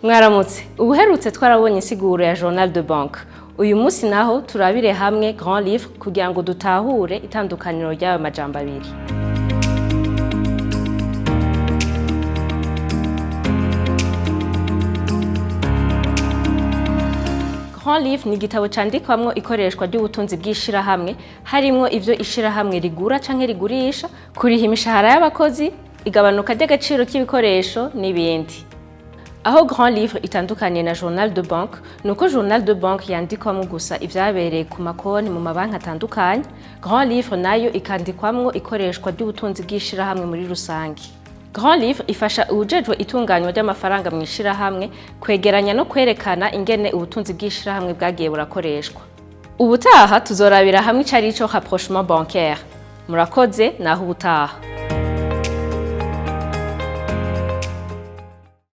Mwaramutse. Ubuherutse twarabonye insiguro ya journal de banque. Uyu munsi naho turabire hamwe grand livre kugira ngo dutahure itandukaniro ry'ayo majambo abiri. Grand livre ni igitabo candikwamwo ikoreshwa ry'ubutunzi bw'ishirahamwe, harimwo ivyo ishirahamwe rigura canke rigurisha, kuriha imishahara y'abakozi, igabanuka ry'agaciro k'ibikoresho n'ibindi. Aho grand livre itandukaniye na journal de banque nuko journal de banque yandikwamwo gusa ivyabereye ku makonti mu mabanki atandukanye, grand livre nayo ikandikwamwo ikoreshwa ry'ubutunzi bw'ishirahamwe muri rusange. Grand livre ifasha uwujejwe itunganywa ry'amafaranga mu ishirahamwe kwegeranya no kwerekana ingene ubutunzi bw'ishirahamwe bwagiye burakoreshwa. Ubutaha tuzorabira hamwe icari ico rapprochement bancaire. Murakoze, naho ubutaha.